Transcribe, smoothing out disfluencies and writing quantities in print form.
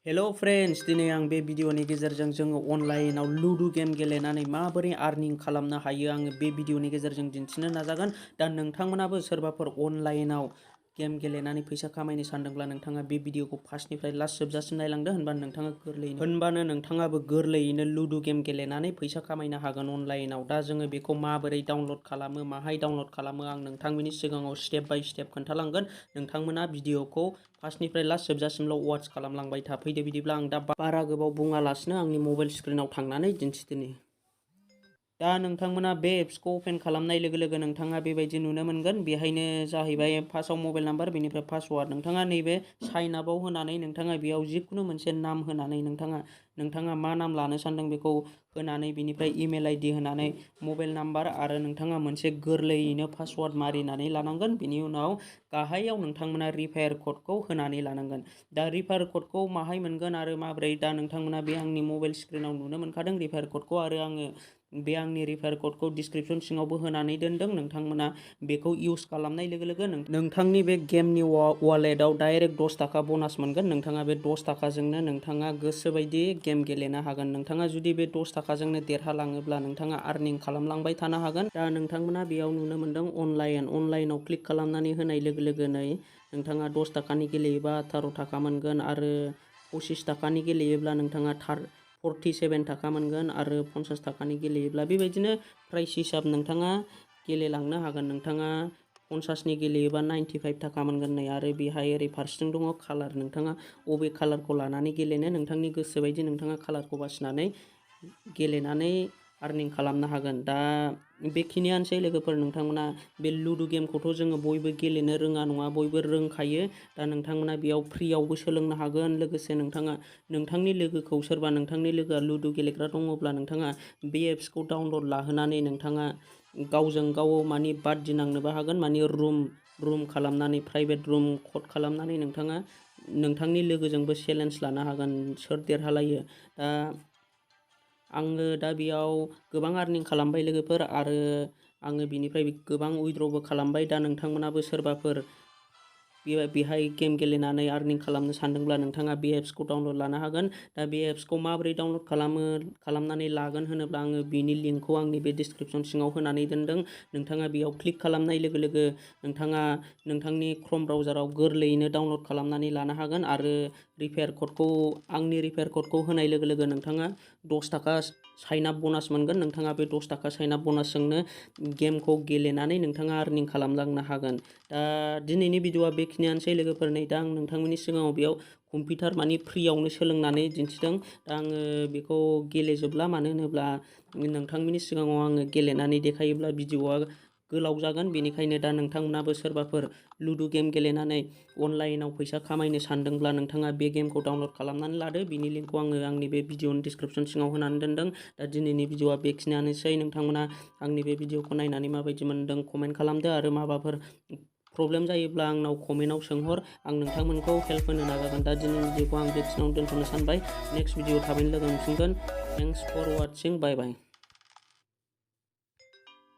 हेल' friends, दिनै आं बे भिडिअनि गेजेरजों जोङो अनलाइनाव लुडु गेम गेलेनानै माबोरै आर्निं खालामनो हायो आङो बे भिडिअनि गेजेरजों दिन्थिनो नाजागोन। दा नोंथांमोनाबो सोरबाफोर अनलाइनाव गेम गेलेनानै फैसा खामायनो सानदोंब्ला नोंथाङा बे भिडिअखौ फार्स्टनिफ्राय लास्ट जोबजासिम नायलांदो, होनबानो नोंथाङाबो गोरलैयैनो लुडु गेम गेलेनानै फैसा खामायनो हागोन अनलाइनाव। दा जोङो बेखौ माबोरै डाउनलड खालामो, माहाय डाउनलड खालामो, आं नोंथांमोननि सिगाङाव स्टेप बाय स्टेप खोन्थालांगोन। नोंथांमोना भिडिअखौ फार्स्टनिफ्राय लास्ट जोबजासिमल' वाच खालामलांबाय था। फैदो बिदिब्ला आं दा बारा गोबाव बुङालासिनो आंनि मबाइल स्क्रिनाव थांनानै दिन्थिदिनि। दा नोंथांमोना बे एप्सखौ अपेन खालामनाय लोगो लोगो नोंथाङा बेबायदि नुनो मोनगोन। बेहायनो जाहैबाय फार्स्टआव मबाइल नाम्बार, बेनिफ्राय पासवार्ड। नोंथाङा नैबे साइन आपआव होनानै नोंथाङा बेयाव जिखुनु मोनसे नाम होनानै नोंथाङा मा नाम लानो सानदों बेखौ होनानै बेनिफ्राय इमेल आइडि होनानै मबाइल नाम्बार आरो नोंथाङा मोनसे गोरलैयैनो पासवार्ड मारिनानै लानांगोन। बेनि उनाव गाहायाव नोंथांमोना रिफायार क'डखौ होनानै लानांगोन। दा रिफायार क'डखौ माहाय मोनगोन आरो माबोरै, दा नोंथांमोना बे आंनि मबाइल स्क्रिनाव नुनो मोनखादों रिफायार क'डखौ, आरो आङो बे आंनि रिफायार क'डखौ डिसक्रिपसन सिङावबो होनानै दोनदों। नोंथांमोना बेखौ इउज खालामनाय लोगो लोगो नोंथांनि बे गेमनि वालेटाव डाइरेक्ट 10 थाखा बनास मोनगोन। नोंथाङा बे 10 थाखाजोंनो नोंथाङा गोसोबायदि गेम गेलेनो हागोन। नोंथाङा जुदि बे 10 थाखाजोंनो देरहालाङोब्ला नोंथाङा आर्निं खालामलांबाय थानो हागोन। दा नोंथांमोना बेयाव नुनो मोनदों अनलाइनाव क्लिक खालामनानै होनाय लोगो लोगोनो नोंथाङा 10 थाखानि गेलेयोबा 18 थाखा मोनगोन, आरो 25 थाखानि गेलेयोब्ला नोंथाङा 47 थाखा मोनगोन, आरो 50 थाखानि गेलेयोब्ला बेबायदिनो प्राइस हिसाब नोंथाङा गेलेलांनो हागोन। नोंथाङा 50नि गेलेयोबा 95 थाखा मोनगोन नै, आरो बेहाय ओरै फारसेथिं दङ कालार। नोंथाङा अबे कालारखौ लानानै गेलेनो, नोंथांनि गोसो बायदि नोंथाङा कालारखौ बासिनानै गेलेनानै आर्निं खालामनो हागोन। दा बेखिनियानोसै लोगोफोर। नोंथांमोना बे लुडु गेमखौथ' जोङो बयबो गेलेनो रोङा नङा, बयबो रोंखायो। दा नोंथांमोना बेयाव फ्रियावबो सोलोंनो हागोन। लोगोसे नोंथांनि लोगोखौ, सोरबा नोंथांनि लोगोआ लुडु गेलेग्रा दङब्ला नोंथाङा बे एप्सखौ डाउनलड लाहोनानै नोंथाङा गावजों गाव बादि नांनोबो हागोन। रुम खालामनानै, प्राइभेट रुम कड खालामनानै नोंथाङा नोंथांनि लोगोजोंबो चेलेन्ज लानो हागोन सोर देरहालायो। दा आङो दा बेयाव गोबां आर्निं खालामबाय लोगोफोर, आरो आङो बिनिफ्राय गोबां उइद्र'बो खालामबाय। दा नोंथांमोनाबो सोरबाफोर बेहाय गेम गेलेनानै आर्निं खालामनो सानदोंब्ला नोंथाङा बे एप्सखौ डाउनलड लानो हागोन। दा बे एप्सखौ माबोरै डाउनलड खालामनानै लागोन होनोब्ला आङो बिनि लिंकखौ आंनि बे डिसक्रिपसन सिङाव होनानै दोनदों। नोंथाङा बेयाव क्लिक खालामनाय लोगो लोगो नोंथाङा नोंथांनि क्रोम ब्राउजाराव गोरलैयैनो डाउनलड खालामनानै लानो हागोन। आरो आंनि रिफायार क'डखौ होनाय लोगो लोगो नोंथाङा 10 थाखा साइन आप बनास मोनगोन। नोंथाङा बे 10 थाखा साइन आप बनासजोंनो गेमखौ गेलेनानै नोंथाङा आर्निं खालामलांनो हागोन। दा दिनैनि भिडिअआ बेखिनियानोसै लोगोफोर। नै दा आं नोंथांमोननि सिगाङाव बेयाव कम्पिउटार फ्रियावनो सोलोंनानै दिन्थिदों। दा आङो बेखौ गेलेजोबला, मानो होनोब्ला नोंथांमोननि सिगाङाव आङो गेलेनानै देखायोब्ला भिडिअआ गोलाव जागोन। बेनिखायनो दा नोंथांमोनाबो सोरबाफोर लुडु गेम गेलेनानै अनलाइनाव फैसा खामायनो सानदोंब्ला नोंथाङा बे गेमखौ डाउनलड खालामनानै लादो। बिनि लिंकखौ आङो आंनि बे भिडिअनि डिसक्रिपसन सिङाव होनानै दोनदों। दा दिनैनि भिडिअआ बेखिनियानोसै। नोंथांमोना आंनि बे भिडिअखौ नायनानै माबायदि मोनदों कमेन्ट खालामदो, आरो माबाफोर प्रब्लेम जायोब्ला आंनाव कमेन्टआव सोंहर, आं नोंथांमोनखौ हेल्प होनो नाजागोन। दा दिनैनि भिडिअखौ आं बेखिनियावनो दोनथ'नो सानबाय। नेक्स्ट भिडिअ थाबैनो लोगो मोनफिनगोन। Thanks for watching. Bye bye.